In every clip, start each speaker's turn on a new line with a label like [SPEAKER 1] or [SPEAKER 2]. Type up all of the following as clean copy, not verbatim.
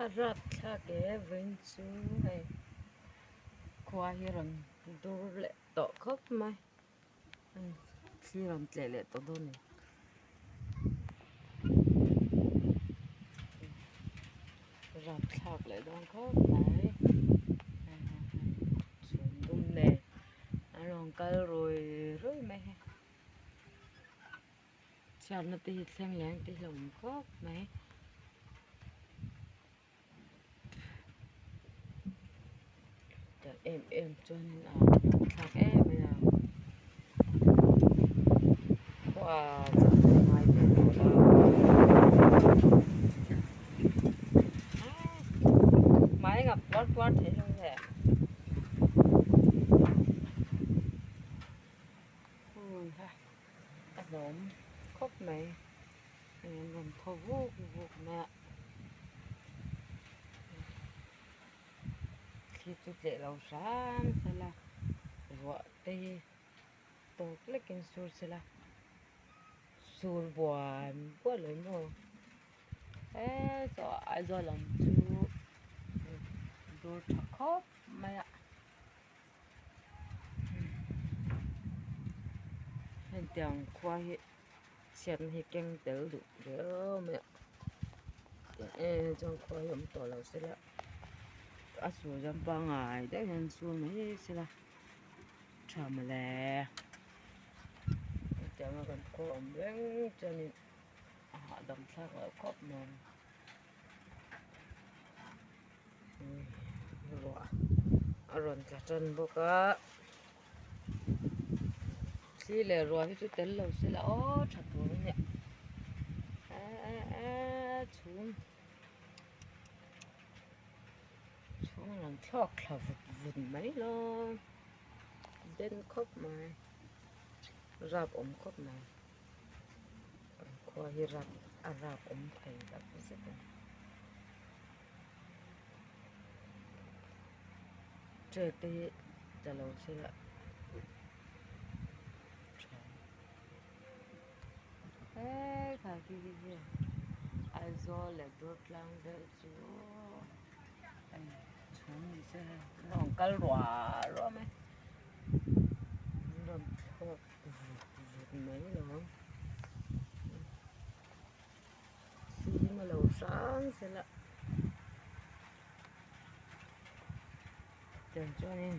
[SPEAKER 1] A rapthlak e vawiin chu hei khua hi rawn dur leh tawh khawp mai thli rawn tleh leh tawh dawn a ni. Rapthlak leh dawn khawp mai chhum dum nen an rawn kal rui rui mai a. Chhiatna te hi thleng leh ang tih hi a awm khawp mai. Tiang em em chuanin a thlak em mai a khua chak te ngai ve tawh lo hmai ngap puar puar thei lo le. A hlawm khawp mai hei an rawn thaw vuk vuk mai a thli chu tleh lo hram sela ruah te hi tawp lekin sur sela sur buan buan lo maw he saw Aizawl lam chu dur tha khawp mai a. Hetiang khua hi chhiatna hi keng tel duh riau mai a tiang em em chuan khua hi awm tawh lo sela a sur zam pangngai deuh hian sur mai sela tha mawle hetianga kan khua awm reng chuanin a hahdam thlak loh khawp mai. Ruah a rawn tla tan bawk a thli leh ruah hi chu tel lo se la aw tha tur a nia eee chhum chhum a rawn thlawk thla vut vut mai lawm den khawp mai rap awm khawp mai. Khua hi rap a rap awm thei tak zet a ni. Chair te hi tla lo se la tha he khai khi khi khi Aizawl leh Durtlang vel chu hei chhum ni se hei an rawn kal ruah ruah mai an rawn thlawk. Vut vut mai lo ang thli hi a lo hrang zel a tiang chuanin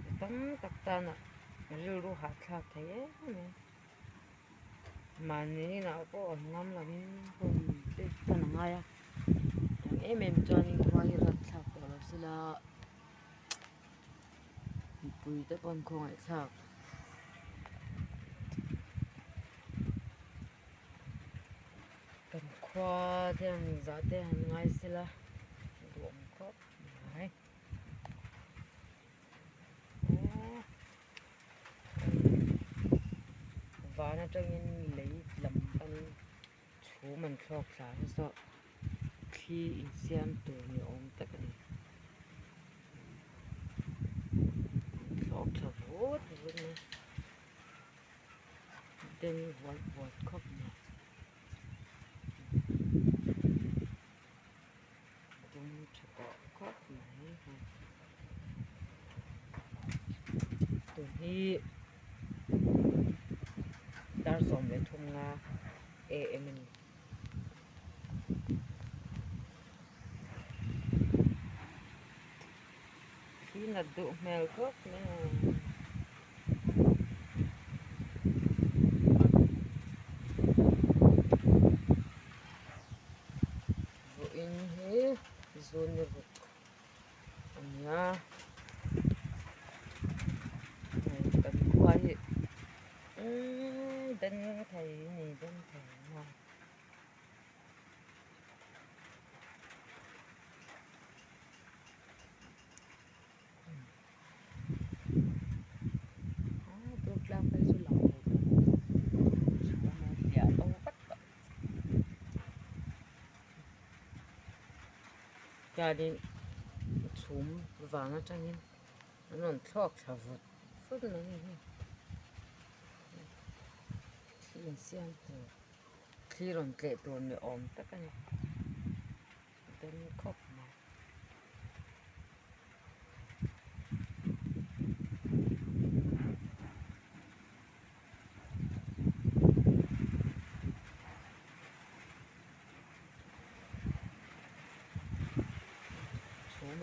[SPEAKER 1] mi tam tak tana rilru hahthlak thei em em a mahni inah pawh awm ngam lovin hun te hman a ngai a tiang em em chuanin khua hi rapthlak tawh lo sela. Mipui te pawn khawngaihthlak kan khua te han zah te han ngai sela duhawm khawp mai van atangin lei lam panin chhum an thlawk thla nasa thli insiam tur ni awm tak a ni. Thlawk tha vut vut mai den vuat vuat khawp mai dum tha tawh khawp mai hei tun hi dar 13 am a ni. Thli nat duh hmel khawp mai a. Vawiin hi zun ruk a ni a hei kan khua hi umm den thei a ni den thei a. Hianin chhum vang atangin an rawn thlawk thla vut vut mai a ni hi thil insiam tur. Thli rawn tleh tur ni awm tak a ni.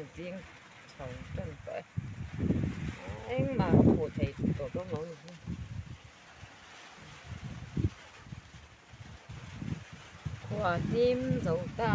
[SPEAKER 1] a zing chho tan tawh e. Engmah ka hmuh theih tawh dawn lo ni hi. Khua hlim zo ta.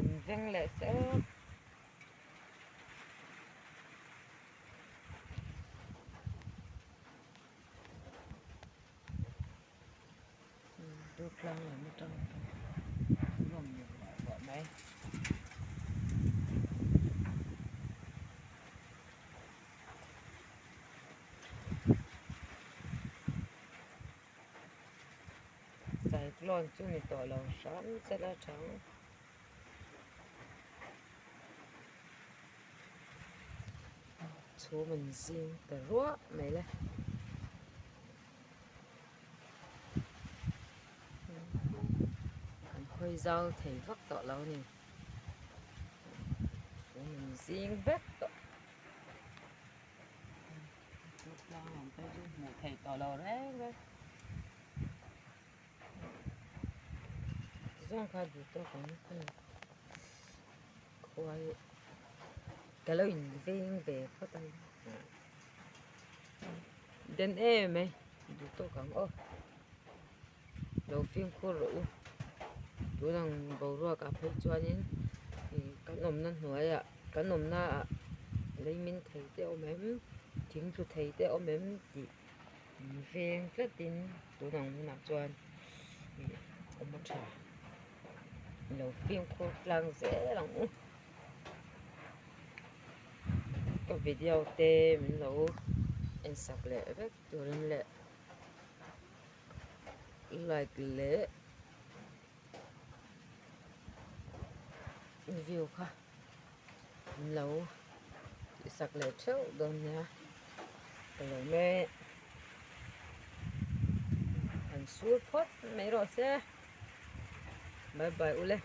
[SPEAKER 1] An veng leh sek. Durtlang lam atang pawh nuam ni ruah ruah mai. Cyclone chu ni tawh lo hram sela chang. Chhum an zing ta ruah mai le. Kan hawi zau thei vak tawh lo a ni. Chhum an zing vek tawh. Tlang lam phei chu hmuh theih tawh lo reng reng. Tichuan kha duh tawk ang hei khuai ka lo in veng ve phawt ang den em mai duh tawk ang aw lo fimkhur rawh u tunang boruak ah phei chuanin ih kan awmna hnuaiah kan awmna ah lei min thei te a awm em thing tlu thei te a awm em tih min veng tlatin tunang hunah chuan ih awm a tha lo fimkhur tlang zel ang u ka video te min lo en sak leh vek turin leh like leh view kha min lo tih sak leh theuh dawn nia ka lo me an sur phawt mai rawh se bye bye ule.